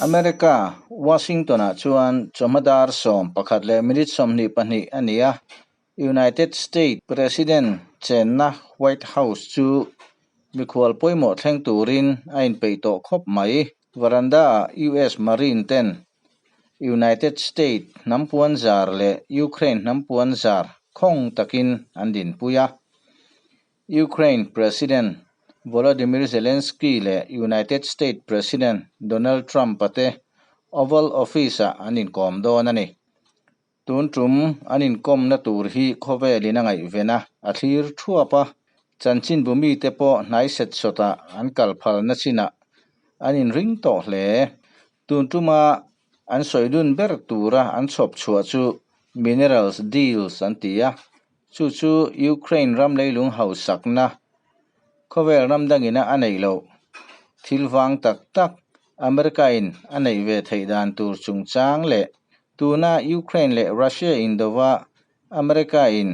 America, Washington-ah chuan chawhma dar 11:22 a ni a, United States President chenna White House chu mikhual pawimawh thleng turin a inpeih tawh khawp mai. Veranda-ah US Marine ten United States hnam puan zar leh Ukraine hnam puan zar khawng takin an dinpui a. Ukraine President Volodymyr Zelensky leh United States President Donald Trump-a te Oval Office-ah an inkawm dawn a ni. Tun tum an inkawmna tur hi khawvelin a ngaihven a, a thlir thuap a. Chanchinbu mite pawh hnai set sawtah an kal phalna chinah an inring tawh hle. Tun tuma an sawi dun ber tura an chhawp chhuah chu minerals deals an ti a, chu chu Ukraine ram leilung hausakna khawvel ram dangina a neih loh thil vang tak tak America-in a neih ve theih dan tur chungchang leh tuna Ukraine leh Russia indova America-in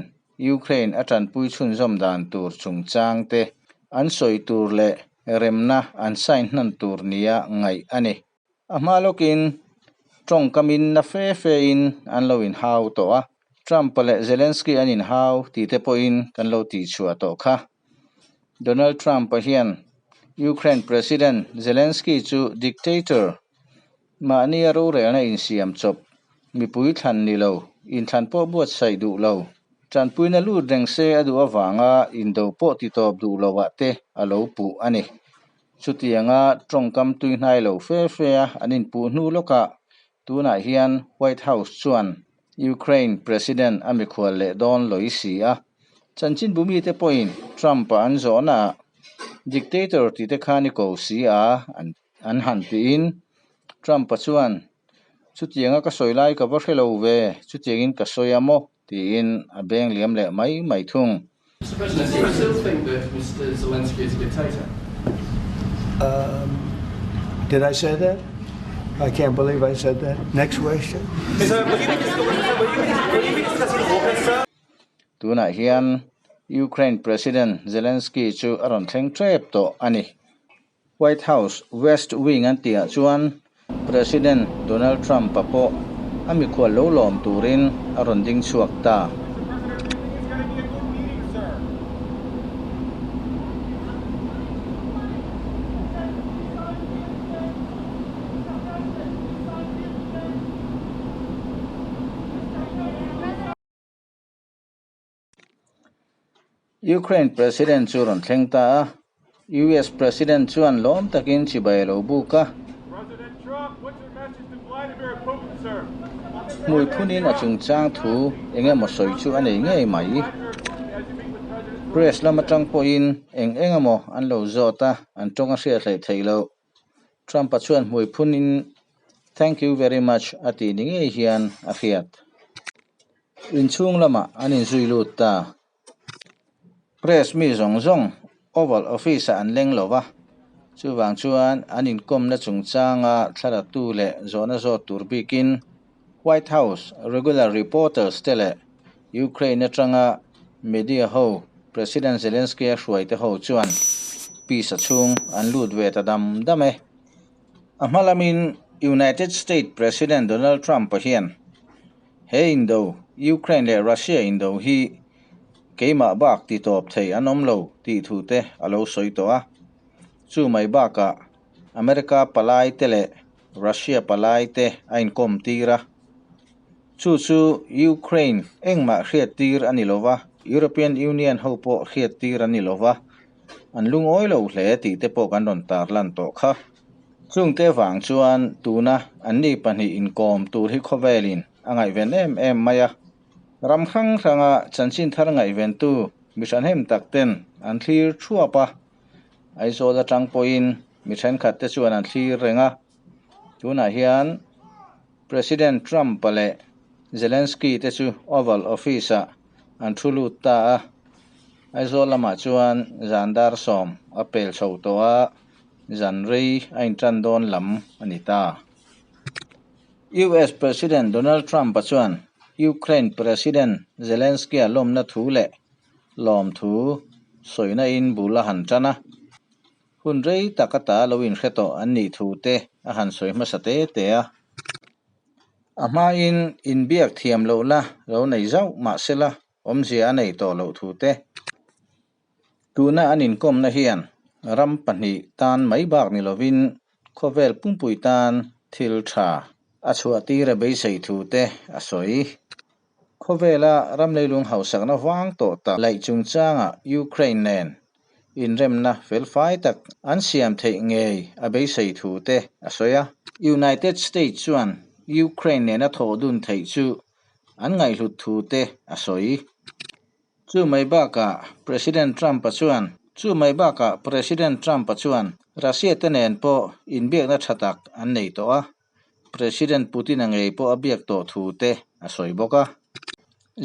Ukraine a tanpui chhunzawm dan tur chungchang te an sawi tur leh remna an sign hnan tur nia ngaih a ni. A hma lawkin tawngkamin na fe fein an lo inhau tawh a, Trump-a leh Zelensky an inhau tih te pawhin kan lo tihchhuah tawh kha. Donald Trump-a hian Ukraine President Zelensky chu dictator, mahnia rorelna insiam chawp, mipui thlan ni lo, inthlan pawh buatsaih duh lo, tanpuina lut reng se a duh avanga indo pawh titawp duh loah te a lo puh a ni. Chutianga tawngkam tui hnai lo fe fe a an inpuh hnu lawkah tunah hian White House chuan Ukraine President a mikhual leh dawn lawi si a. Chanchinbu mite pawhin Trump-a an zawhnaah dictator tih te khan i ko si a an han tiin Trump-a chuan chutianga ka sawi lai ka va hre lo ve, chutiangin ka sawi a maw tiin a beng liam leh mai mai thung. Mr President, do you still think that Mr Zelensky is a dictator? Um, did I say that? I can't believe I said that. Next question. Sir, will you be, will you be discussing AUKUS, sir? Tunah hian Ukraine President Zelensky chu a rawn thleng tep tawh a ni. White House West Wing an tihah chuan President Donald Trump-a pawh a mikhual lo lawm turin a rawn ding chhuak ta. Ukraine President chu rawn thleng ta a, US President chuan lawm takin chibai a lo buk a. Hmui phunin a chungchang thu eng emaw sawi chu a nei ngei mai. Press lam atang pawhin eng eng emaw an lo zawt a, an tawng a hriat hleih theih loh. Trump-a chuan hmui phunin Thank you very much a tih ni ngei hian a hriat. Inchhung lamah an inzui lut ta. Press mi zawng zawng Oval Office-ah an leng lo va, chuvang chuan an inkawmna chungchanga thlalatu leh zawhna zawt tur bikin White House regular reporters te leh Ukraine atanga media ho President Zelensky-a hruaite ho chuan peace-a chhung an lut ve ta dam dam e. A hma lamin United States President Donald Trump-a hian he indo, Ukraine leh Russia indo hi keimah bak ti tawp thei an awm lo tih thu te a lo sawi tawh a. Chu mai bakah America palai te leh Russia palai te a inkawm tir a. Chu chu Ukraine engmah hriat tir a ni lo va, European Union ho pawh hriat tir a ni lo va, an lungawi lo hle tih te pawh kan rawn tarlan tawh kha. Chungte vang chuan tuna anni pahnih inkawm tur hi khawvelin a ngaihven em em mai a. Ram hrang hranga chanchin thar ngaihventu mi hrahnem tak ten an thlir thuap a, Aizawl atang pawhin mi thenkhat te chuan an thlir reng a. Tunah hian President Trump-a leh Zelensky te chu Oval Office-ah an thu lut ta a. Aizawl lamah chuan zan dar 10 a pel chho tawh a, zan rei a intan dawn lam a ni ta. US President Donald Trump-a chuan Ukraine President Zelensky-a lawmna thu leh lawmthu sawina in bul a han tan a. Hun rei tak ata lo inhre tawh an nih thu te a han sawi hmasa te te a. A hmain inbiak thiam lohna lo nei zauh mah sela awmzia a nei tawh loh thu te. Tuna an inkawmna hian ram pahnih tan mai bak ni lovin khawvel pumpui tan thil tha a chhuahtir a beisei thu te a sawi. Khawvela ram leilung hausakna vang tawh tak laih chungchanga Ukraine nen inremna felfai tak an siam theih ngei a beisei thu te a sawi a. United States chuan Ukraine nena thawh dun theih chu an ngaihhlut thu te a sawi. Chu mai bakah President Trump-a chuan Chu mai bakah President Trump-a chuan Russia te nen pawh inbiakna tha tak an nei tawh a. President Putin-a ngei pawh a biak tawh thu te a sawi bawk a.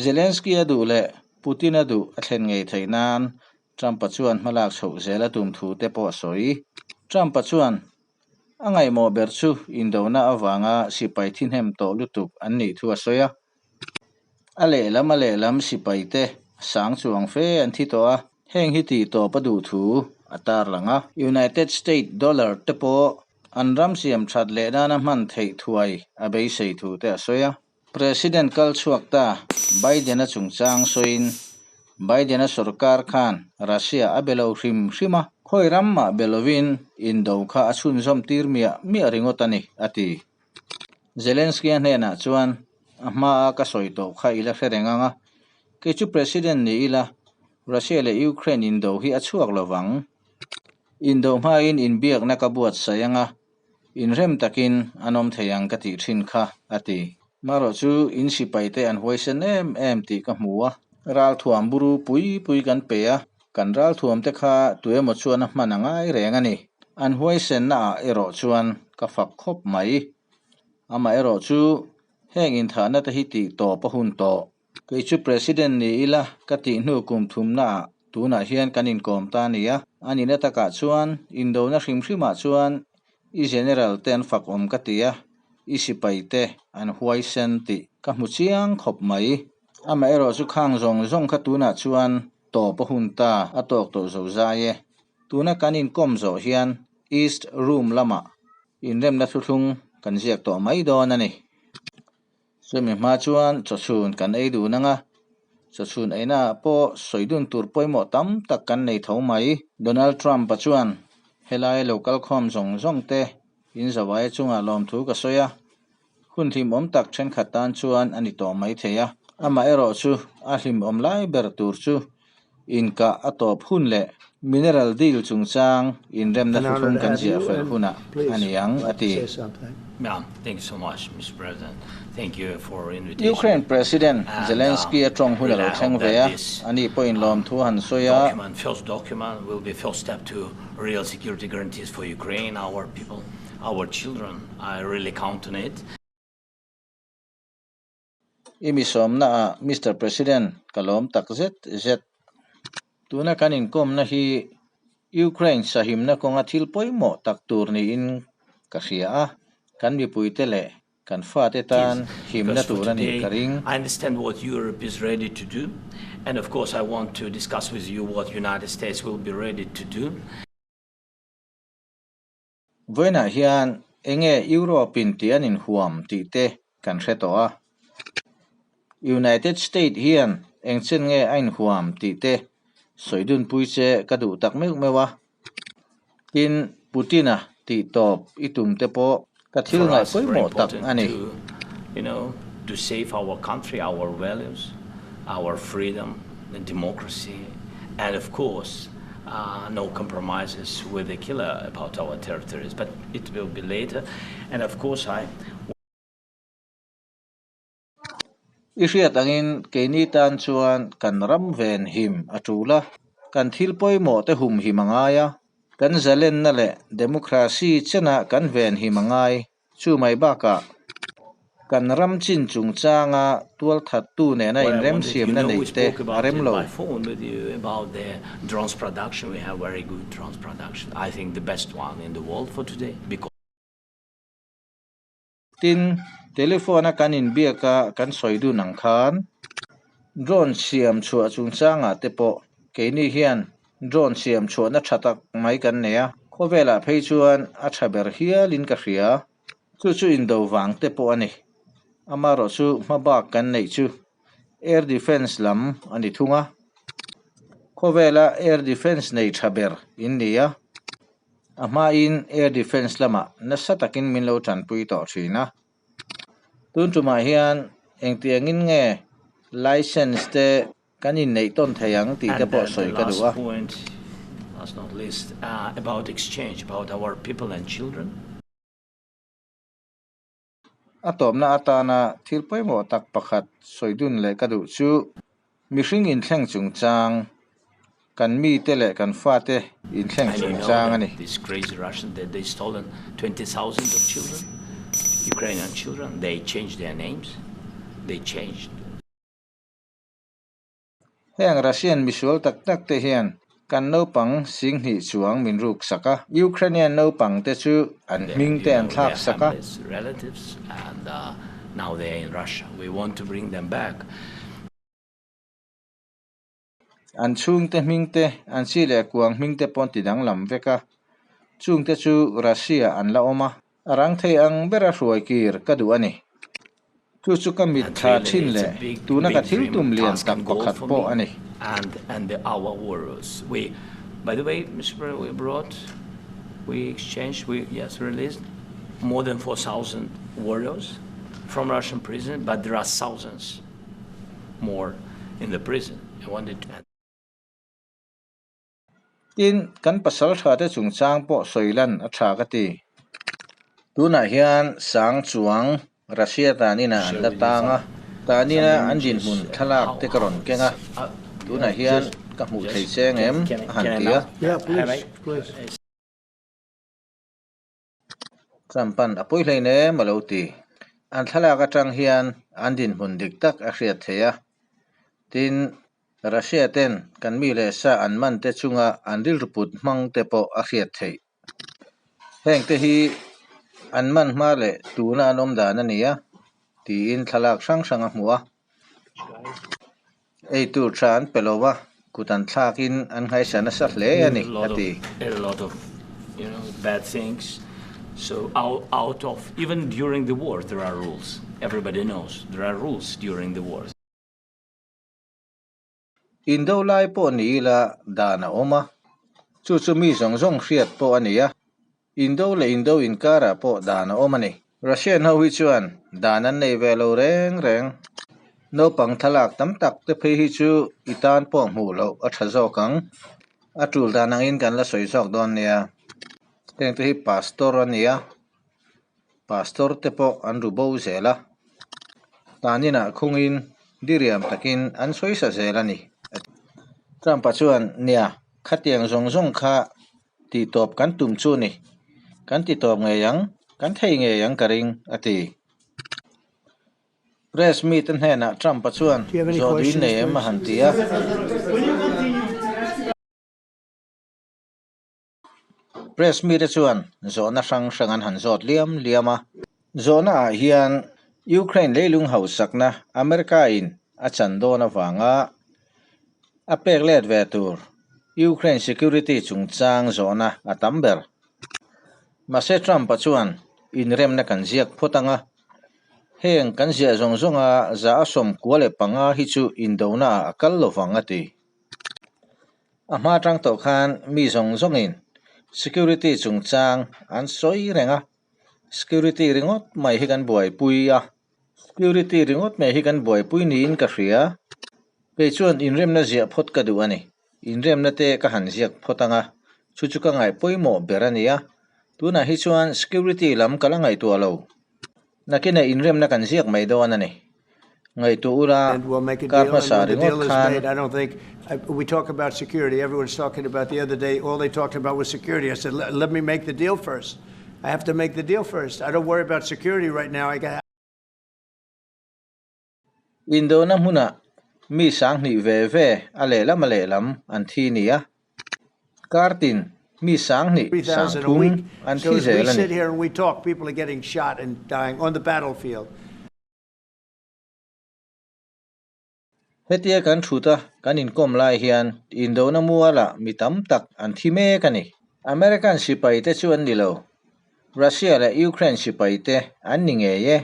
Zelensky-a duh leh Putin-a duh a thlen ngei theih nan Trump-a chuan hmalak chhoh zel a tum thu te pawh a sawi. Trump-a chuan a ngaihmawh ber chu indona avanga sipai thihnem tawh lutuk an nih thu a sawi a. A lehlam a lehlam sipai te sang chuang fe an thi tawh a, heng hi tih tawp a duh thu a tarlang a. United States dollar te pawh an ram siam that leh nana hman theih thuai a beisei thu te a sawi a. President kal chhuak ta Biden-a chungchang sawiin Biden-a sorkar khan Russia a be lo hrim hrim a, khawi ram mah be lovin indo kha a chhunzawm tir miah miah ringawt a ni, a ti. Zelensky-a hnenah chuan a hmaa ka sawi tawh kha i la hre reng ang a, kei chu President ni ila Russia leh Ukraine indo hi a chhuak lo vang. Indo hmain inbiakna ka buatsaih ang a, inrem takin an awm thei ang ka tih thin kha, a ti. Marawh chu in sipaite an huaisen em em tih ka hmu a, ralthuam buru pui pui kan pe a, kan ralthuamte kha tuemaw chuan a hman a ngai reng a ni. An huaisennaah erawh chuan ka fak khawp mai. Amaherawh chu heng inthahna te hi tih tawp a hun tawh. Kei chu President ni ila ka tih hnu kum thumnaah tunah hian kan inkawm ta a ni a. A nihna takah chuan indona hrim hrimah chuan i General te an fak awm ka ti a, i sipai te an huaisen tih ka hmu chiang khawp mai. Amaherawh chu khang zawng zawng kha tunah chuan tawp a hun ta a tawk tawh zo zai e. Tuna kan inkawm zawh hian East Room lamah inremna thuthlung kan ziak tawh mai dawn a ni. Chumi hma chuan chawchhun kan ei dun ang a, chawchhun einaah pawh sawi dun tur pawimawh tam tak kan nei tho mai. Donald Trump-a chuan helai lo kalkhawm zawng zawng te in zawaia chungah lawmthu ka sawi a, hun hlimawm tak thenkhat tan chuan a ni tawh mai thei a. Amaherawh chu a hlimawm lai ber tur chu Inkah a tawp hun leh mineral deal chungchang inremna An honor thuthlung to kan have ziah you fel and hunah a please ni ang, a like to ti. say something. Yeah, thank you so much, Mister President. Thank you for invitation. Ukraine President And Zelensky a tawng hun a really lo I thleng hope ve that a, this ani pawhin lawmthu han sawi a. document, first document, will be first step to real security guarantees for Ukraine, our people, our children. I really count on it. I mi sawmnaah Mister President ka lawm tak zet zet. Tuna kan inkawmna hi Ukraine sahimna kawnga thil pawimawh tak tur niin ka hria a, kan mipuite leh kan fate tan himna Because for tur a nih today, ka ring. I understand what Europe is ready to do and of course I want to discuss with you what United States will be ready to do. Vawiinah hian enge Europe-in tih an inhuam tih te kan hre tawh a. United State hian eng chen nge a inhuam tih te sawi dunpui che ka duh tak meuh meuh a. Tin, Putin-a tih tawp i tum te pawh ka thil For ngaih us, very pawimawh tak important a ni. to, you know, to save our country, our values, our freedom and democracy and of course no compromises with the killer about our territories but it will be later and of course I I hriat angin keini tan chuan kan ram ven him a tul a, kan thil pawimawh te hum him a ngai a, kan zalenna leh democracy chenah kan ven him a ngai. Chu mai bakah kan ram chin chungchanga tualthattu nena What I wanted, you inremsiamna know, we neih te spoke a about rem it lo. by phone with you about the drones production. We have very good drones production. I think the best one in the world for today because Tin, telephone-a kan inbiaka kan sawi dun ang khan drone siam chhuah chungchangah te pawh keini hian drone siam chhuahna tha tak mai kan nei a. Khawvelah phei chuan a tha ber hialin ka hria. Chu chu indo vang te pawh a ni. Amaherawhchu hmabak kan neih chu Air Defence lam a ni thung a. Khawvela Air Defence nei tha ber in ni a. A hmain Air Defence lamah nasa takin min lo tanpui tawh thin a. Tun tumah hian engtiangin nge Licence te kan inneih tawn thei ang tih te And pawh then the sawi ka duh last a. point, last not least, about exchange, about our people and children. A tawpna atana thil pawimawh tak pakhat sawi dun leh ka duh chu mihring inthleng chungchang, kan mite leh kan fate inthleng And you know chungchang a that ni. this crazy Russian that they stolen 20,000 of children, Ukrainian children, they changed their names, they changed. Heng Russian misual tak tak te hian kan naupang singhnih chuang min ruk sak a, Ukrainian naupang te chu an Their, hming you te an know, thlak their sak a. families, relatives, and now they are in Russia. We want to bring them back. An chhungte hming te, an chi leh kuang hming te pawh an ti danglam vek a, chungte chu Russia an la awm a. A rang thei ang bera hruai kir ka duh a ni. Chu chu ka mit And thla really thin it's a leh big, tuna ka big thil dream, tum lian task tak and goal pakhat for pawh me a ni. and and the our warriors. We, by the way, Mr. President, we brought, we exchanged, we yes released more than 4,000 warriors from Russian prison, but there are thousands more in the prison. I wanted to Tin, kan pasal tha te chungchang pawh sawi lan a tha ka ti. Tunah hian sang chuang Russia tanin ah an share la with you tang a, some tanin some a an images dinhmun uh, thlalak how te ka how rawn keng it's a. Tunah hian just ka hmuh thei just cheng can em can a han can I ti now a. Yeah, have I please, please. Trump-a'n a pawi hlein em a lo ti. An thlalak atang hian an dinhmun dik tak a hriat theih a. Tin, Russia ten kan mi leh sa an man te chunga an rilru put hmang te pawh a hriat theih. Heng te hi an man hma leh tuna an awm dan a ni a, tiin thlalak hrang hrang a hmu a. Ei tur tha an pe lo a, kut an thlakin an nghaisa nasa hle a a ni, a lot of ti. a lot of you know bad things. So out, out of even during the war there are rules. Everybody knows there are rules during the wars. Indo lai pawh ni ila dan a awm a, chu chu mi zawng zawng hriat pawh a ni a, Indo leh Indo inkarah pawh dan a awm a ni. Russian ho hi chuan dan an nei ve lo reng reng. Naupang thlalak tam tak te phei hi chu i tan pawh hmuh loh a tha zawk ang. A tul dan angin kan la sawi zawk dawn nia. Heng te hi pastor a ni a, pastor te pawh an ru bo zel a. Taninah khungin diriam takin an sawi sa zel a ni. Trump-a chuan, Nia, khatiang zawng zawng kha Tihtawp kan tum chu ni. Kan titawp ngei ang, kan thei ngei ang ka ring, a ti. Press mite hnenah Trump-a chuan Do you have any zawh duin questions, nei em a please? han ti a. Press mite chuan zawhna hrang hrang an han zawt liam liam a. Zawhna ah hian Ukraine leilung hausakna America-in a chan dawn avanga A pek let ve tur Ukraine security chungchang zawhna a tam ber. Mahse Trump-a chuan inremna kan ziak phawt ang a, heng kan ziah zawng zawnga za a sawmkua leh panga hi chu indona ah a kal lovang a ti. A hma tang tawh khan mi zawng zawngin security chungchang an sawi reng a, security ringawt mai hi kan buaipui a. Security ringawt mai hi kan buaipui niin ka hria. Kei chuan inremna ziah phawt ka duh a ni. Inremna te ka han ziak phawt ang a, chu chu ka ngaih pawimawh ber a ni a. Tunah hi chuan security lam ka la ngaihtuah lo. Nakinah inremna kan ziak mai dawn a ni. Ngaihtuah ula, And we'll make a kar deal, and hmasa when the ringawt deal is khan. made, I don't think I, we talk about security. Everyone's talking about the other day, all they talked about was security. I said, let, let me make the deal first. I have to make the deal first. I don't worry about security right now. I got Indona hmunah mi sanghnih ve ve a lehlam a lehlam an thi nia. Kar tin mi sanghnih 3,000 a sangthum week. an So thi as we zel a ni. sit here and we talk, people are getting shot and dying on the battlefield. Hetia kan thut a, kan inkawm lai hian indona mualah mi tam tak an thi mek a ni. American sipai te chu an ni lo. Russia leh Ukraine sipai te an ni ngei e.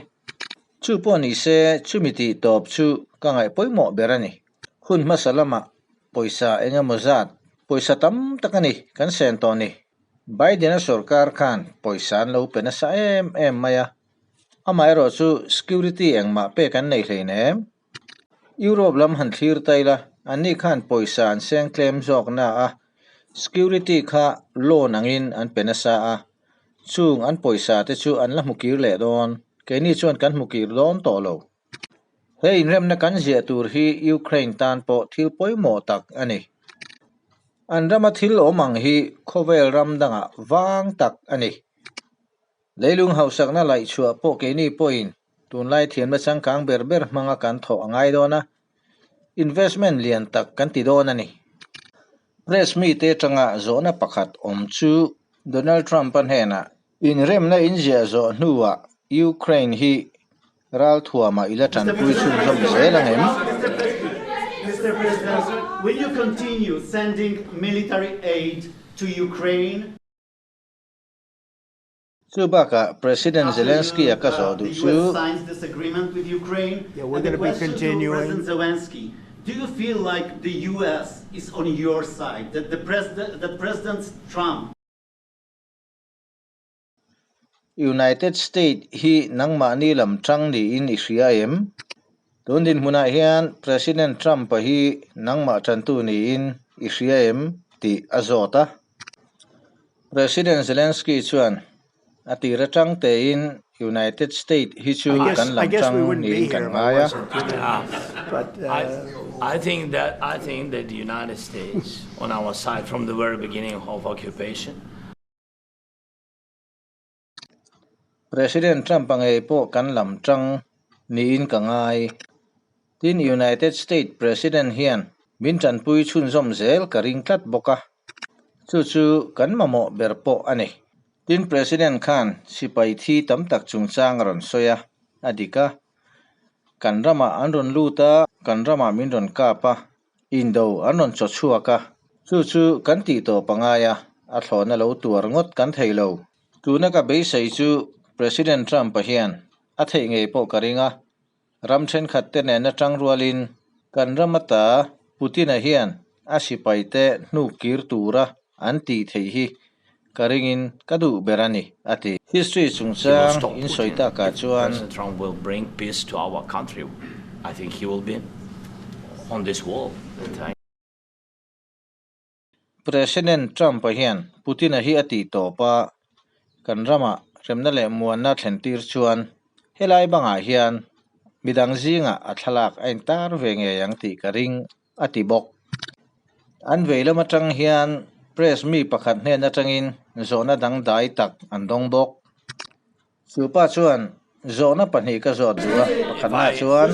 Chu pawh ni se chumi tih tawp chu ka ngaih pawimawh ber a ni. Hun hmasa lamah pawisa eng emaw zat, pawisa tam tak a ni kan sen tawh ni. Biden-a sorkar khan pawisa an lo pe nasa em em mai a, amaherawh chu security engmah pek an nei hleinem. Europe lam han thlir ta ila, anni khan pawisa an seng tlem zawk na a, security kha loan angin an pe nasa a, chung an pawisa te chu an la hmu kir leh dawn, keini chuan kan hmu kir dawn tawh lo. He inremna kan ziah tur hi Ukraine tan pawh thil pawimawh tak a ni. An rama thil awm ang hi khawvel ram dangah vang tak a ni. Leilung hausakna laihchhuah pawh keini pawhin tunlai thiamna changkang ber ber hmanga kan thawh a ngai dawn a, investment lian tak kan ti dawn a ni. Press mite atanga zawhna pakhat awm chu Donald Trump-a hnenah inremna inziah zawh hnuah Ukraine hi ralthuamah i la tanpui chhunzawm zel ang em? Mister President, will you continue sending military aid to Ukraine? Chu bakah President Zelensky-a ka zawh duh chu. United State hi nangmahni lam tang niin i hria em? Tun dinhmunah hian President Trump-a hi nangmah tantu niin i hria em? tih a zawt a. President Zelensky chuan a tir atang tein United State hi chu kan lam tang niin kan ngai a. I think that I think that the United States on our side from the very beginning of occupation. President Trump-a ngei pawh kan lam tang niin ka ngai. Tin, United States President hian min tanpui chhunzawm zel ka ring tlat bawk a, chu chu kan mamawh ber pawh a ni. Tin, President khan sipai thi tam tak chungchang a rawn sawi a, a dik a. Kan ramah an rawn lut a, kan ramah min rawn kap a, Indo an rawn chaw chhuak a, chu chu kan tih tawp a ngai a, a thlawhna lo tuar ngawt kan thei lo. Tuna ka beisei chu President Trump-a hian a theih ngei pawh ka ring a, ram thenkhat te nen atang rualin kan ram ata Putin-a hian a sipaite hnuk kir tura an tih theih hi ka ringin ka duh ber a ni, a ti. History chungchang in sawi takah chuan. President Trump will bring peace to our country, I think he will be on this wall. President Trump-a hian Putin-a hi a tih tawp a, kan ramah remna leh muanna thlen tir chuan helai bangah hian midang zingah a thlalak a intar ve ngei ang tih ka ring, a ti bawk. An vei lam atang hian press mi pakhat hnen atangin zawhna dangdai tak an dawng bawk. Chu pa chuan zawhna pahnih ka zawt duh a, pakhatna chuan.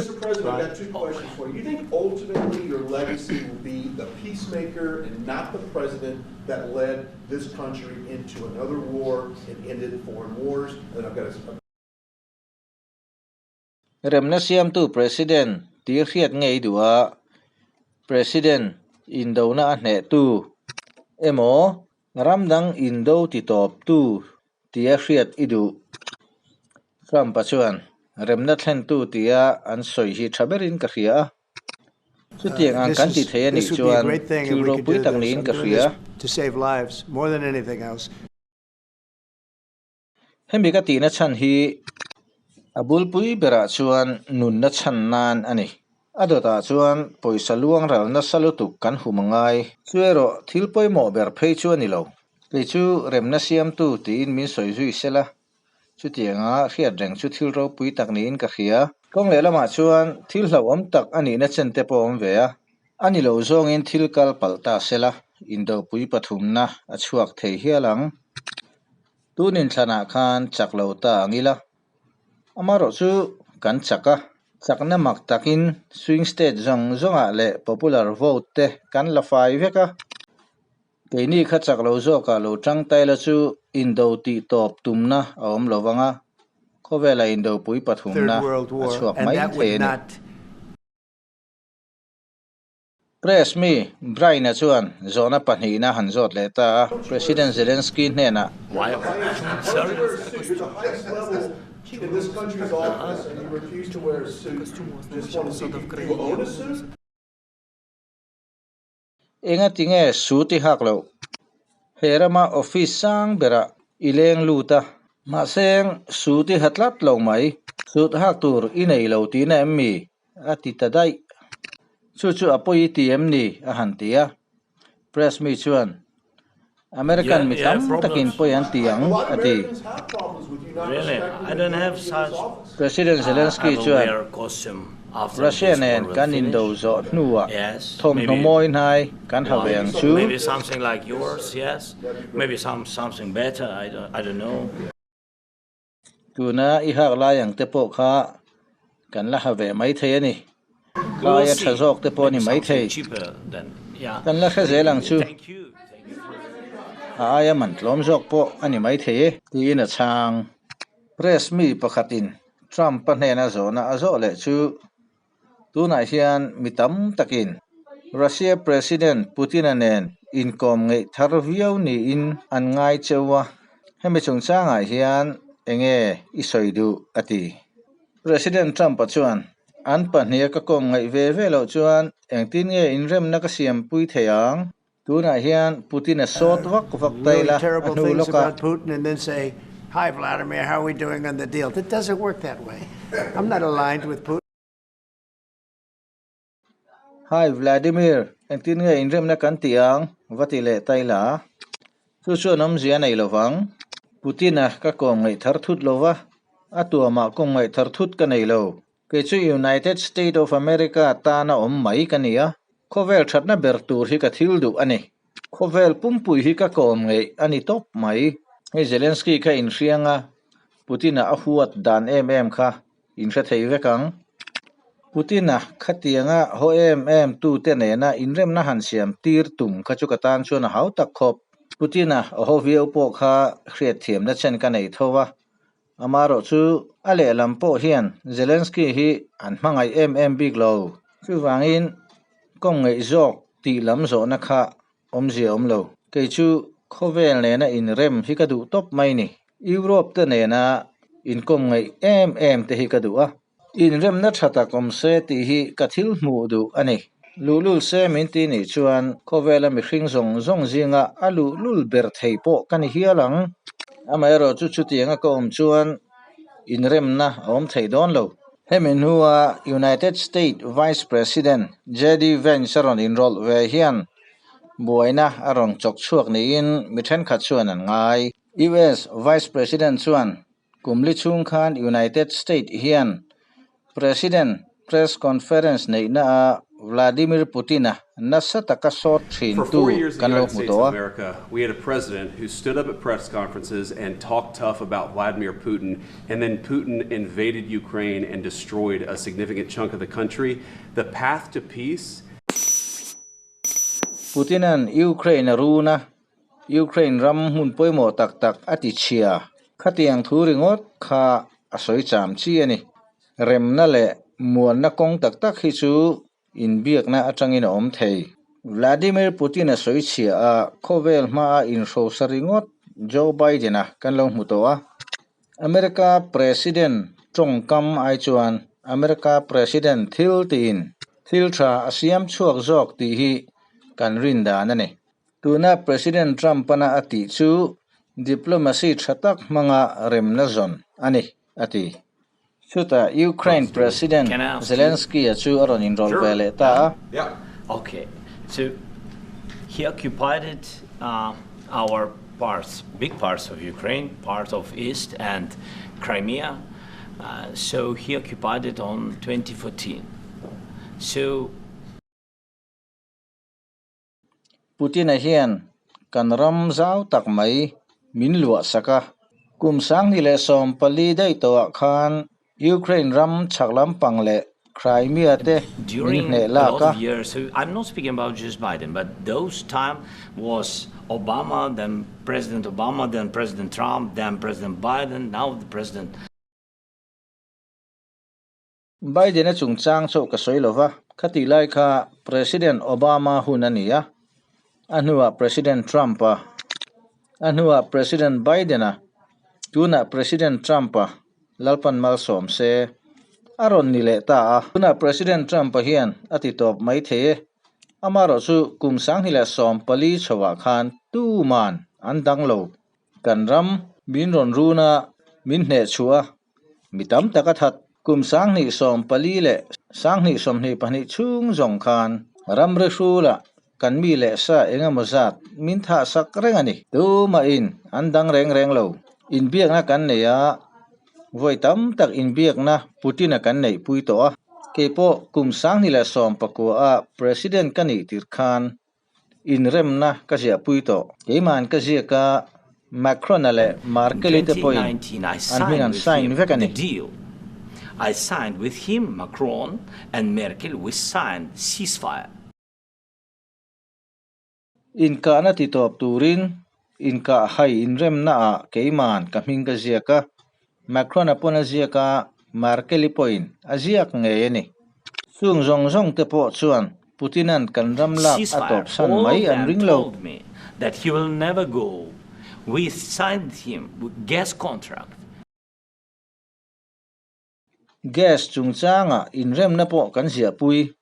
Remna siamtu President tih hriat ngei duh a, President indona a hnehtu emaw ram dang indo ti tawptu tia hriat i duh. Trump-a chuan remna thlentu tia an sawi hi tha berin ka hria a, chutiang ang kan ti thei a nih chuan thil ropui tak niin ka hria. Hemi ka tihna chhan hi a bulpui berah chuan nunna chhan nan a ni. A dawtah chuan pawisa luang ral nasa lutuk kan hum a ngai. Chu erawh thil pawimawh ber phei chu a ni lo. Kei chu remna siamtu tiin min sawi zui sela, chutianga hriat reng chu thil ropui tak niin ka hria. Kawng lehlamah chuan thil hlauhawm tak a nihna chen te pawh a awm ve a, a ni lo zawngin thil kal palh ta sela, indopui pathumna a chhuak thei hial ang. Tun inthlanah khan chak lo ta ang ila, amaherawh chu kan chak a, chakna mak takin swing state zawng zawngah leh popular vote te kan la fai vek a. Keini kha chak lo zawkah lo tang ta ila chu indo tih tawp tumna a awm lo vang a, khawvela indopui pathumna a chhuak mai thei a ni. Press mi Brian-a chuan zawhna pahnihna han zawt leh ta a, President Zelensky hnenah. Engati nge suit i hak loh? He rama office sang berah i leng lut a, mahse suit i ha tlat lo mai. Suit hak tur i nei lo tihna em mi? a ti ta daih. Chu chu a pawi ti em ni? a han ti a. Press mi chuan, American mi tam takin pawi an ti ang, a ti. President Zelensky chuan, Russia nen kan indo zawh hnuah thawmhnaw mawi hnai kan ha ve ang chu. Tuna i hak lai ang te pawh kha kan la ha ve mai thei a ni. Khaia tha zawk te pawh a ni mai thei. Kan la hre zel ang chu. A aia man tlawm zawk pawh a ni mai thei e. Tiin a chhang. Press mi pakhatin Trump-a hnena zawhna a zawh leh chu Tunah hian mi tam takin Russia President Putin-a nen inkawm ngeih thar viau niin an ngai cheu a, hemi chungchangah hian enge i sawi duh? a ti. President Trump-a chuan, An pahniha ka kawm ngaih ve ve loh chuan engtin nge inremna ka siampui thei ang? Tunah hian Putin-a sawt vak vak ta ila a hnu lawkah. Hi Vladimir, engtin nge inremna kan tih ang? Va ti leh ta ila. Chu chuan awmzia a nei lovang. Putin-a ka kawm ngaih thar thut lova, a tuamah kawm ngaih thar thut ka nei lo. Kei chu United State of America tana awm mai ka ni a, khawvel thatna ber tur hi ka thil duh a ni. Khawvel pumpui hi ka kawm ngeih a ni tawp mai. Hei Zelensky kha inhriang a, Putin-a a huat dan em em kha inhre thei vek ang. Putin-a khatianga haw em em tute nena inremna han siam tir tum kha chu ka tan chuan a hau tak khawp. Putin-a a haw viau pawh kha hriatthiamna chen ka nei tho a, Amaherawh chu a lehlam pawh hian Zelensky hi an hmangaih em em bik lo. Chuvangin kawng ngeih zawk tih lam zawhna kha awmzia awm lo. Kei chu khawvel nena inrem hi ka duh tawp mai ni. Europe te nena inkawm ngeih em em te hi ka duh a. Inremna tha tak awm se tih hi ka thil hmuh duh a ni. Luhlul se min ti nih chuan khawvela mihring zawng zawng zinga a luhlul ber thei pawh ka ni hial ang. Amaherawhchu chutianga ka awm chuan inremna a awm thei dawn lo. Hemi hnua United States Vice President JD Vance a rawn inrawlh ve hian buaina a rawn chawk chhuak niin mi thenkhat chuan an ngai. US Vice President chuan Kum li chhung khan United States hian President press conference neihnaah Vladimir Putin-a nasa taka sawt For four thintu years in the kan lo United hmu States tawh of a. America, we had a president who stood up at press conferences and talked tough about Vladimir Putin, and then Putin invaded Ukraine and destroyed a significant chunk of the country. The path to peace Putin-a'n Ukraine a run a, Ukraine ram hmun pawimawh tak tak a ti chhia. Khatiang thu ringawt kha a sawi cham chi a ni. Remna leh muanna kawng tak tak hi chu inbiakna atangin a awm thei. Vladimir Putin a sawi chhia a, khawvel hmaa inhrosa ringawt Joe Biden-a kan lo hmu tawh a. America President tawngkam ai chuan America President thil tiin thil tha a siam chhuak zawk tih hi kan rin dan a ni. Tuna President Trump-ana a tih chu diplomacy tha tak hmanga remna zawn a ni, a ti. Chutah Ukraine President Can I ask you? Zelensky-a chu a rawn inrawlh ve leh ta a. Okay, so he occupied it our parts, big parts of Ukraine, part of East and Crimea, so he occupied it on 2014. So. Putin-a hian kan ram zau tak mai min luah sak a. Kum 2014 daih tawhah khan Ukraine ram chhak lampang leh Crimea te min During hneh a lak lot a. of years, so I'm not speaking about just Biden, but those time was Obama, then President Obama, then President Trump, then President Biden, now the President. Biden-a chungchang chauh ka sawi lova, khatih lai kha President Obama hun a ni a, a hnuah President Trump-a, a hnuah President Biden-a, tunah President Trump-a Lalpan malsawm se a rawn ni leh ta a. Tunah President Trump-a hian a ti tawp mai thei e. Amaherawhchu kum 2014 chhoah khan tuman an dang lo. Kan ram min rawn run a, min hneh chhuah a, mi tam tak a that. Kum 2014 leh 2022 chhung zawng khan ramri hrulah kan mi leh sa eng emaw zat min thah sak reng a ni. Tumahin an dang reng reng lo. Inbiakna kan nei a, vawi tam tak inbiakna Putin-a kan neihpui tawh a. Kei pawh kum 2019 a President ka nih tirh khan Inremna ka ziahpui tawh. Keima'n ka ziak a, Macron-a leh In Merkel-i te pawhin 2019, I an signed hming an with sign him vek a the ni. deal. I signed with him, Macron and Merkel, we signed ceasefire. Inkahna titawp turin inkah hai inremnaah keima'n ka hming ka ziak a, Macron-a pawn a ziak a, Merkel-i pawhin a ziak ngei a ni. Chung zawng zawng te pawh chuan Putin-a'n kan ram lak a Ceasefire, tawpsan all mai of an them ring lo. told me that he will never go. We signed him gas contract. Gas chungchanga inremna pawh kan ziahpui.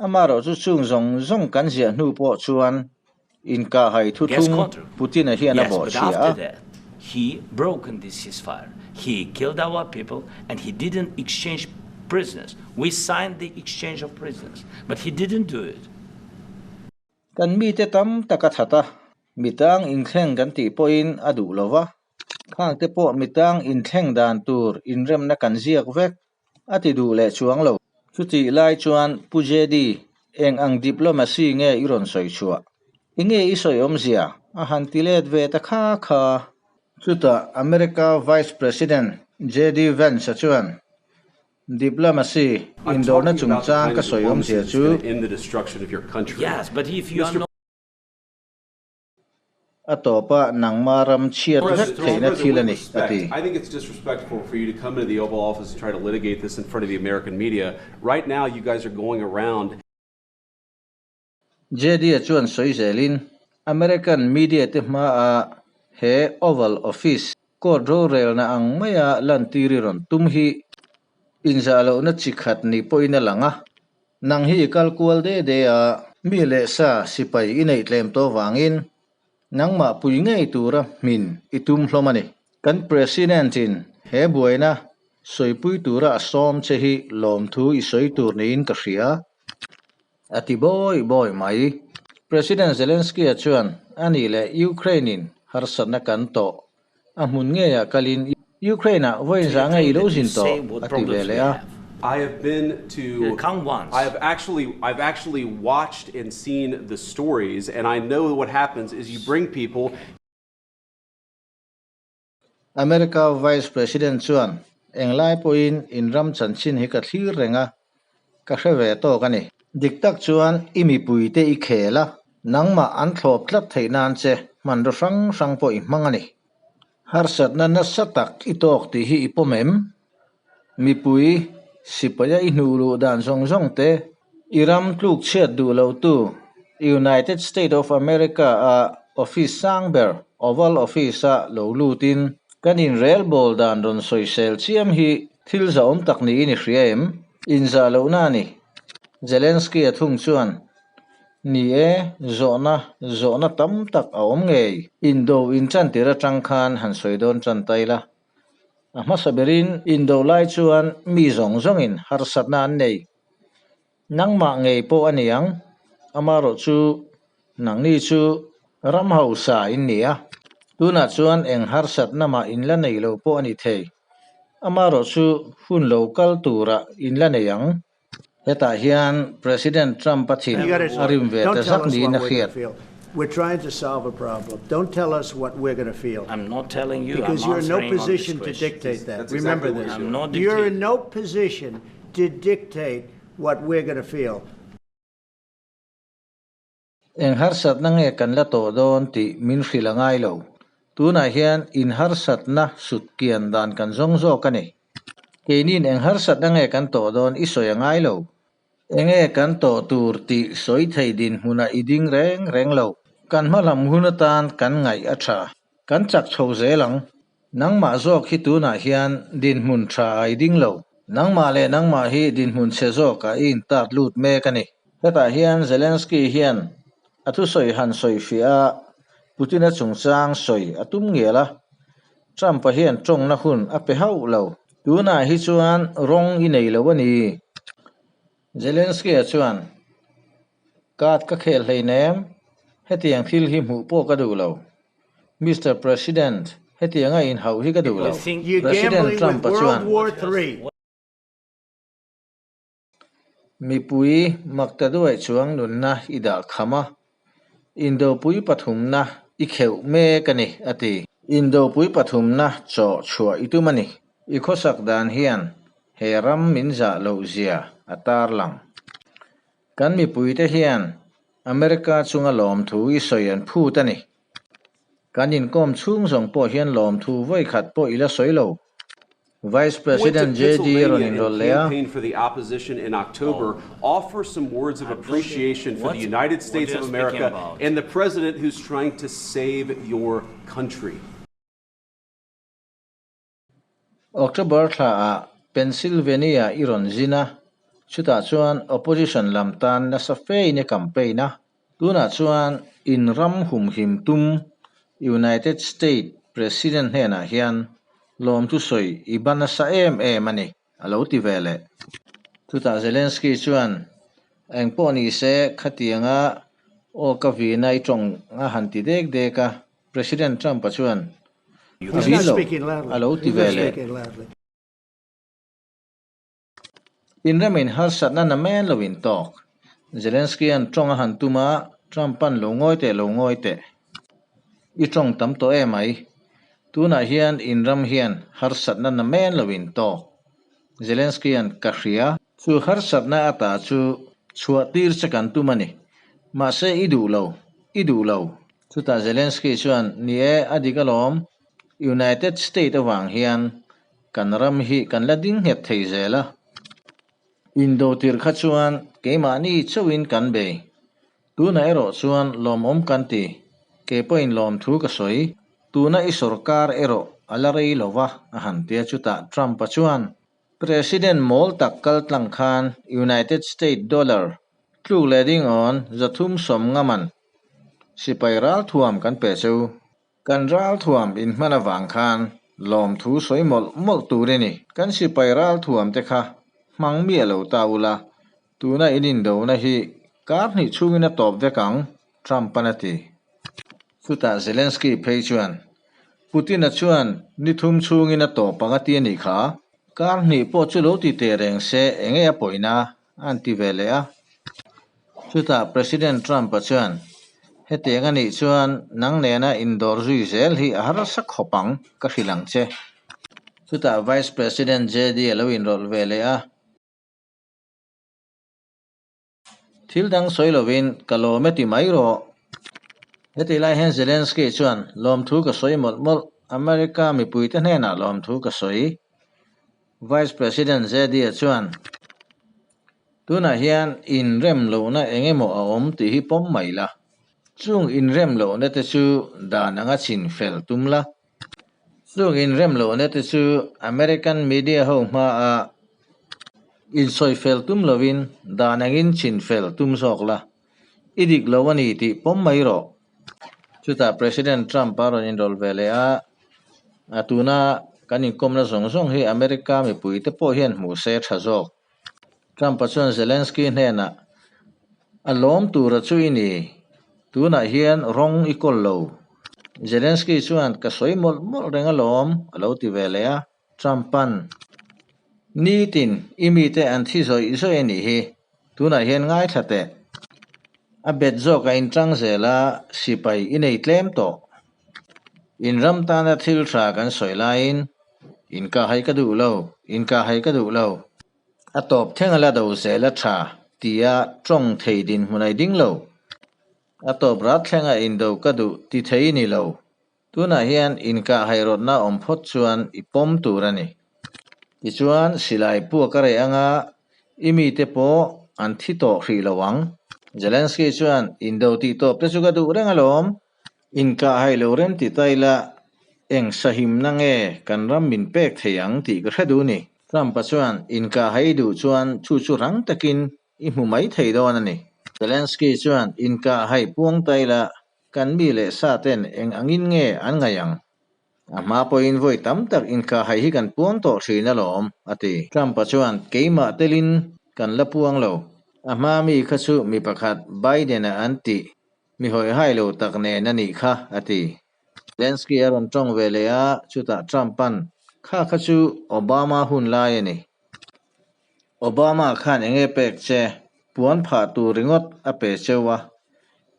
Amaherawhchu chung zawng zawng kan ziah hnu pawh chuan inkahhai Gas thuthlung contract. Putin-a hian a Yes, but bawhchhia after a. that he broken this ceasefire. He killed our people and he didn't exchange prisoners. We signed the exchange of prisoners, but he didn't do it. Kan mite tam tak a that a, mitang inthleng kan tih pawhin a duh lo va. Khangte pawh mitang inthleng dan tur inremna kan ziak vek a ti duh leh chuang lo. Chutih lai chuan Pu JD, eng ang diplomacy nge i rawn sawi chhuah? Enge i sawi awmzia? A han ti let ve ta kha kha. Chutah America Vice President JD Vance-a chuan diplomacy I'm indawrna talking about the chungchang kind ka of sawi diplomacy awmzia that's chu going to end the destruction of your country. Yes, but if you are Mr. not A tawpa nangma ram chhiat vek President, theihna President, thil a with ni, a respect, ti. I think it's disrespectful for you to come into the Oval Office and try to litigate this in front of the American media. Right now, you guys are going around JD-a chuan sawi zelin, American media te hmaah he Oval Office court rorelna ang maia lantir i rawn tum hi inzah lohna chi khat ni pawhin a lang a. Nang hi i kal kual de de a, mi leh sa sipai i neih tlem tawh vangin nangmah pui ngei tura hmin i tum hlawm a ni. Kan President-in he buaina sawipui tura a sawm che hi lawmthu i sawi tur niin ka hria, a ti bawi bawi mai. President Zelensky-a chuan a nih leh Ukraine-in harsatna kan tawh A hmun ngeiah kalin Ukraine-ah vawiin Do you zah ngei i think lo that you zin tawh say what a ti ve problems leh we a. have? I have been to Come once. I have actually I've actually watched and seen the stories and I know what happens is you bring people America Vice President chuan, Englai pawhin in ram chanchin hi ka thlir reng a, ka hre ve tawk a ni. Dik tak chuan i mipuite i khel a, nangmah an thlawp tlat theih nan che hmanraw hrang hrang pawh i hmang a ni. Harsatna nasa tak i tawk tih hi i pawm em? Mipui, sipaia i hnuh luh dan zawng zawng te, i ram tluk chhiat duh lotu United State of America a office sang ber Oval Office-a lo lutin kan inrelbawl dan rawn sawisel chiam hi thil zahawm tak niin i hria em? Inzah lohna a ni. Zelensky-a thung chuan Ni e, zawhna, zawhna tam tak a awm ngei. Indo inchantir atang khan han sawi dawn tan ta ila. A hmasa berin indo lai chuan mi zawng zawngin harsatna an nei. Nangmah ngei pawh a ni ang, amaherawh chu nangni chu ram hausa in ni a. Tunah chuan eng harsatna mah in la nei lo pawh a ni thei. Amaherawh chu hun lo kal turah in la nei ang. Hetah hian President Trump a thin a rim ve ta zak niin a hriat. We're trying to solve a problem. Don't tell us what we're going to feel. I'm not telling you. Because I'm you're in no answering on this position to question. dictate that. That's Remember exactly what this. you're I'm not You're in dictating. no position to dictate what we're going to feel. Eng harsatna nge kan la tawh dawn tih min hrilh a ngai lo. Tunah hian inharsatna sut kian dan kan zawng zawk a ni. Keinin eng harsatna nge kan tawh dawn i sawi a ngai lo. Enge kan tawh tur tih sawi thei dinhmunah i ding reng reng lo. Kan hma lam hun atan kan ngaih a tha. Kan chak chho zel ang. Nangmah zawk hi tunah hian dinhmun tha a i ding lo. Nangmah leh nangmah hi dinhmun chhe zawkah i intat lut mek a ni. Hetah hian Zelensky hian a thusawi han sawi fiah a, Putin-a chungchang sawi a tum ngial a, Trump-a hian tawngna hun a pe hauh lo. Tunah hi chuan rawng i nei lo a ni. Zelensky-a chuan, Card ka khel hleinem, hetiang thil hi hmuh pawh ka duh lo. Mister President, hetianga inhauh hi ka duh lo. President Trump-a chuan. Mipui makta duaih chuang nunna i dah kham a, indopui pathumna i kheuh mek a ni, a ti. Indopui pathumna chaw chhuah i tum a ni. I khawsak dan hian he ram min zah loh zia a tarlang. Kan mipuite hian America chunga lawmthu i sawi an phut a ni. Kan inkawm chhung zawng pawh hian lawmthu vawi khat pawh i la sawi lo. Vice Went to President JD a rawn Pennsylvania and inrawlh leh a. campaigned for the opposition in October, offer some words of appreciation for the United States of America and the president who's trying to save your country. October thlaah Pennsylvania i rawn zin a, chutah chuan opposition lam tan nasa fein i campaign a. Tunah chuan in ram humhim tum United States President hnenah hian lawmthu sawi i ba nasa em em a ni, a lo ti ve leh. Chutah Zelensky chuan, Engpawh ni se, khatianga aw ka vina i tawng a han ti dek dek a, President Trump-a chuan, A vin lo, a lo ti ve leh. Inremin harsatna na men lo intawk. Zelensky-a'n tawng a han tum a, Trump-a'n lo ngawi teh lo ngawi teh. I tawng tam tawh em ai? Tunah hian inram hian harsatna na men lo intawk. Zelensky-a'n ka hria. Chu harsatna ata chu chhuah tir che kan tum a ni. Mahse i duh lo, i duh lo. Chutah Zelensky chuan, Ni e, a dik alawm. United State avang hian Kan ram hi kan la ding nghet thei zel a. Indo tir kha chuan keimahni chauhin kan bei. Tunah erawh chuan lawmawm kan ti. Kei pawhin lawmthu ka sawi. Tuna i sorkar erawh a la rei lo va, a han tia chutah Trump-a chuan President mawl tak kal tlang khan United State dollar tluk leh ding awn 370 man sipai ralthuam kan pe cheu. Kan ralthuam inhman avang khan lawmthu sawi mawlh mawlh tur i ni. Kan sipai ralthuam te kha hmang miah lo ta ula, tuna in indona hi kar hnih chhungin a tawp vek ang, Trump-a'n a ti. Chutah Zelensky phei chuan, Putin-a chuan ni thum chhungin a tawp ang a ti a nih kha. Kar hnih pawh chu lo ti teh reng se enge a pawina? An ti ve leh a. Chutah President Trump-a chuan, Hetiang a nih chuan nang nena indawr zui zel hi a harsa khawp ang, ka hrilh ang che. Chutah Vice President JD a lo inrawlh ve leh a. Thil dang sawi lovin ka lawm e ti mai rawh. Heti lai hian Zelensky chuan, Lawmthu ka sawi mawlh mawlh, America mipuite hnenah lawmthu ka sawi. Vice President JD-a chuan, Tunah hian inrem lohna eng emaw a awm tih hi pawm mai la. Chung inrem lohna te chu dan anga chhin fel tum la. Chung inrem lohna te chu American media ho hmaah insawi fel tum lovin dan angin chhin fel tum zawk la. I dik lo a ni tih pawm mai rawh. Chutah President Trump a rawn inrawlh ve leh a, a tuna kan inkawmna zawng zawng hi America mipuite pawh hian hmuh se tha zawk. Trump-a chuan Zelensky hnenah, A lawm tura chu i ni, tunah hian rawng i kawl lo. Zelensky chuan, Ka sawi mawlh mawlh reng alawm, a lo ti ve leh a. Trump-a'n, Nitin, i mite an thi zawih zawih a nih hi, tunah hian ngaithla teh. A bet zawk a inṭang zel a, sipai i nei tlem tawh. In ram tana thil tha kan sawi laiin, Inkahhai ka duh lo, inkahhai ka duh lo. A tawp thleng a la do zel a tha tia tawng thei dinhmun a i ding lo. A tawp rat thleng a indo ka duh ti thei i ni lo. Tunah hian inkahhai rawtna awm phawt chuan i pawm tur a ni. Tichuan, silai puak a reh anga i mite pawh an thi tawh hrih lo ang. Zelensky chuan, Indo tih tawp te chu ka duh reng alawm. Inkah hai lo rem ti ta ila, eng sahimna nge kan ram min pek thei ang tih ka hre duh ni. Trump-a chuan, Inkah hai duh chuan chu chu rang takin i hmu mai thei dawn a ni. Zelensky chuan, Inkah hai puang ta ila, kan mi leh sa ten eng angin nge an ngaih ang? A hma pawhin vawi tam tak inkahhai hi kan puang tawh thin alawm, a ti. Trump-a chuan, Keimah telin kan la puang lo. A hma mi kha chu mi pakhat Biden-a an tih mi hawihhai lo tak nen a nih kha, a ti. Zelensky a rawn tawng ve leh a, chutah Trump-a'n, Kha kha chu Obama hun lai a ni. Obama khan eng nge pek che? Puan phah tur ringawt a pe cheu a,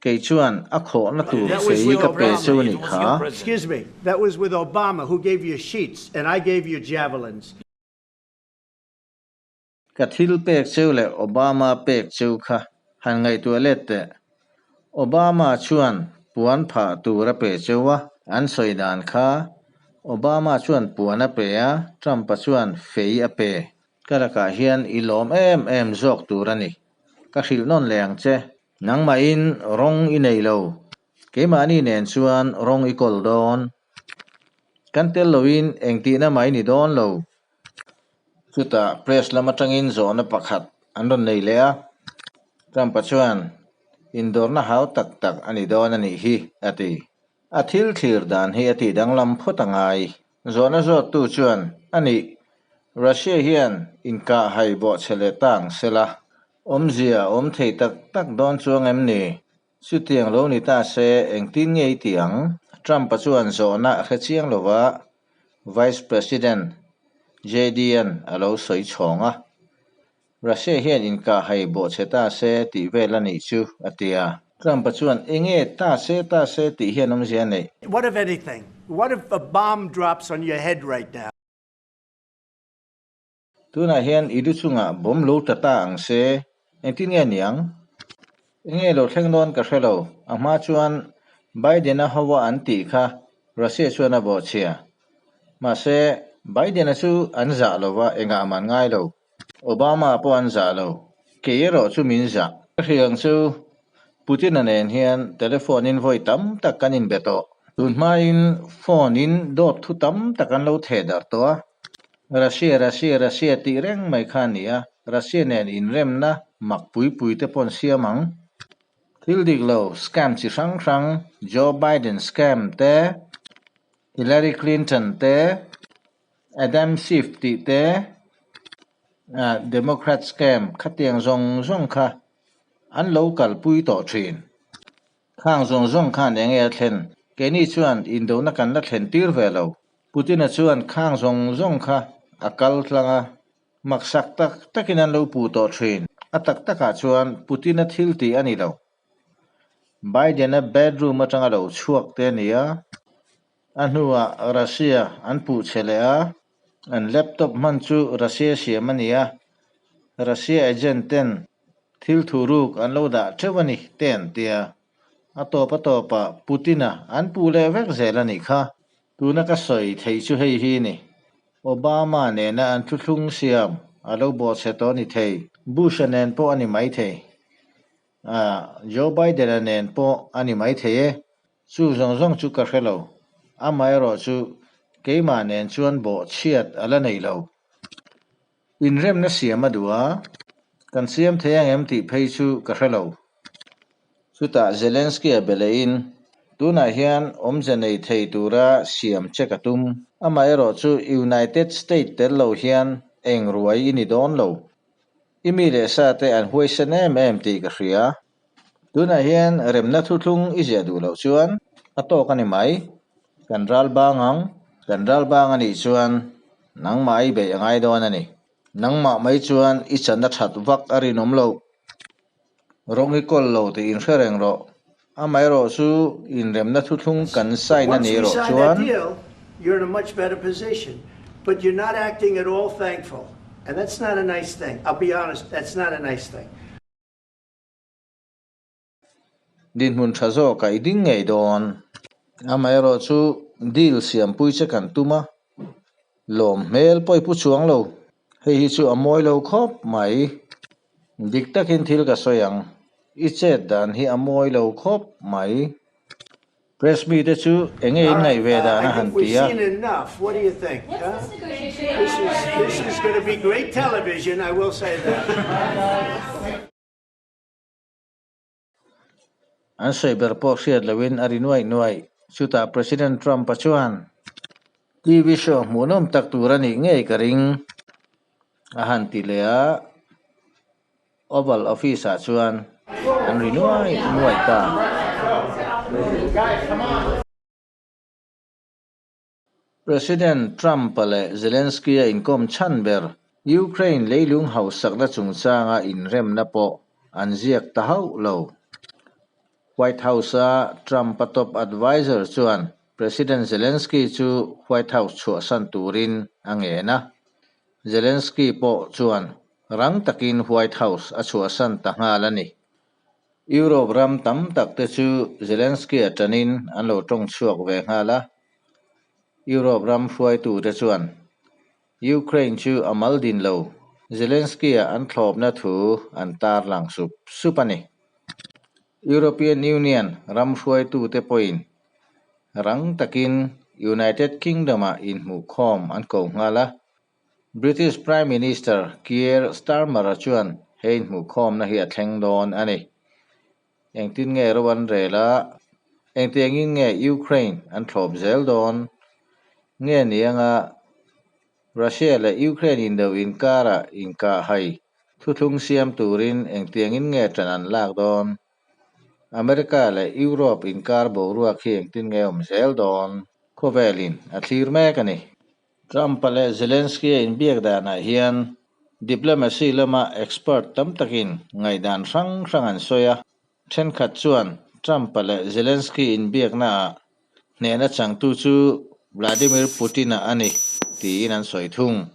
kei chuan a khawhna tur fei ka pe cheu a nih kha. Excuse me, that was with Obama who gave you sheets and I gave you javelins. Ka thil pek cheu leh Obama pek cheu kha han ngaihtuah let teh. Obama chuan puan phah tur a pe cheu a, an sawi dan kha Obama chuan puan a pe a, Trump-a chuan fei a pe. Ka lakah hian i lawm em em zawk tur a ni. Ka hrilh nawn leh ang che. Nangmahin rawng i nei lo. Keimahni nen chuan rawng i kawl dawn. Kan tel loin engtihna mai ni dawn lo. Chutah press lam atangin zawhna pakhat an rawn nei leh a. Trump-a chuan, Indawrna hau tak tak a ni dawn a nih hi, a ti. A thil thlir dan hi a tih danglam phawt a ngai. Zawhna zawttu chuan, A nih, Russia hian inkah hai bawhchhe leh ta ang sela, awmzia a awm thei tak tak dawn chuang em ni? Chutiang lo ni ta se, engtin nge i ti ang? Trump-a chuan zawhna a hre chiang lo va, Vice President JD-a'n a lo sawi chhawng a. Russia hian inkah hai bawhchhe ta se tih vel a nih chu, a ti a. Trump-a chuan, Enge ta se ta se tih hian awmzia a neih? What if anything? What if a bomb drops on your head right now? Tunah hian i lu chungah bomb lo tla ta ang se, engtin nge niang? Enge lo thleng dawn ka hre lo. A hma chuan Biden-a hoa an tih kha Russia chuan a bawhchhia. Mahse, Biden-a chu an zah lo va, engah man ngai lo. Obama pawh an zah lo. Kei erawh chu min zah. Ka hriang chu Putin-a nen hian telephone-in vawi tam tak kan inbe tawh. Tun hmain phone-in dawt thu tam tak an lo theh darh tawh a. Russia, Russia, Russia tih reng mai kha a ni a. Russia nen inremna mak pui pui te pawh an siam ang. Thil dik lo, scam chi hrang hrang, Joe Biden scam te, Hillary Clinton te, Adam Schiff tih te, Democrat scam khatiang zawng zawng kha an lo kalpui tawh thin. Khang zawng zawng khan eng nge a thlen? Keini chuan indona kan la thlen tir ve lo. Putin-a chuan khang zawng zawng kha a kal tlang a, maksak tak takin an lo puh tawh thin. A tak takah chuan Putin-a thil tih a ni lo. Biden-a bedroom atanga lo chhuak te a ni a. A hnuah Russia an puh chhe leh a, an laptop hman chu Russia siam a ni a, Russia agent ten thil thu ruk an lo dah teuh a ni te an tia. A tawp a tawpah Putin-a an puh leh vek zel a nih kha. Tuna ka sawi theih chu hei hi ni. Obama nena an thuthlung siam a lo bawhchhe tawh a ni thei. Bush-a nen pawh a ni maithei. Joe Biden-a nen pawh a ni maithei e. Chu zawng zawng chu ka hre lo. Amaherawh chu keimah nen chuan bawhchhiat a la nei lo. Inremna siam a duh a, kan siam thei ang em tih phei chu ka hre lo. Chutah Zelensky-a be lehin, Tunah hian awmze nei thei tura siam che ka tum. Amaherawh chu United State tel lo hian eng ruai i ni dawn lo. I mi leh sa te an huaisen em em tih ka hria. Tunah hian remna thuthlung i ziah duh loh chuan a tawk a ni mai. Kan ral bang ang. Kan ral bang a nih chuan nangmah i beih a ngai dawn a ni. Nangmah mai chuan i chan a that vak a rinawm loh. Rawng i kawl lo tih inhre reng rawh. Amaherawh chu inremna thuthlung kan sign a nih erawh chuan. Dinhmun tha zawk a i ding ngei dawn. Amaherawh chu deal siampui che kan tum a. Lawm hmel pawh i pu chuang lo. Hei hi chu a mawi lo khawp mai. Dik takin thil ka sawi ang. I chet dan hi a mawi lo khawp mai. Press mite chu enge in ngaih ve dan a han ti a. An sawi ber pawh hriat loin a ri nuaih nuaih. Chutah President Trump-a chuan, TV show hmuhnawm tak tur a nih ngei ka ring, a han ti leh a. Oval Office-ah chuan an ri nuaih nuaih ta. President Trump-a leh Zelensky-a inkawm chhan ber Ukraine leilung hausakna chungchanga inremna pawh an ziak ta hauh lo. White House-a Trump-a top adviser chuan President Zelensky chu White House chhuahsan turin a ngen a. Zelensky pawh chuan rang takin White House a chhuahsan ta nghal a ni. Europe ram tam tak te chu Zelensky-a tanin an lo tawng chhuak ve nghal a. Europe ram hruaitute chuan Ukraine chu a mal din lo, Zelensky-a an thlawpna thu an tarlang sup sup a ni. European Union ram hruaitute pawhin rang takin United Kingdom-ah inhmuhkhawm an ko nghal a, British Prime Minister Keir Starmer-a chuan he inhmuhkhawmna hi a thleng dawn a ni. Engtin nge ro an rel a, engtiangin nge Ukraine an thlawp zel dawn? Nge ni anga Russia leh Ukraine indo inkarah inkahhai thuthlung siam turin engtiangin nge ṭan an lak dawn? America leh Europe inkar boruak hi engtin nge awm zel dawn? Khawvelin a thlir mek a ni. Trump-a leh Zelensky-a inbiak danah hian diplomacy lama expert tam takin ngaihdan hrang hrang an sawi a. Thenkhat chuan Trump-a leh Zelensky inbiaknaah hnehna changtu chu Vladimir Putin-a a ni tiin an sawi thung.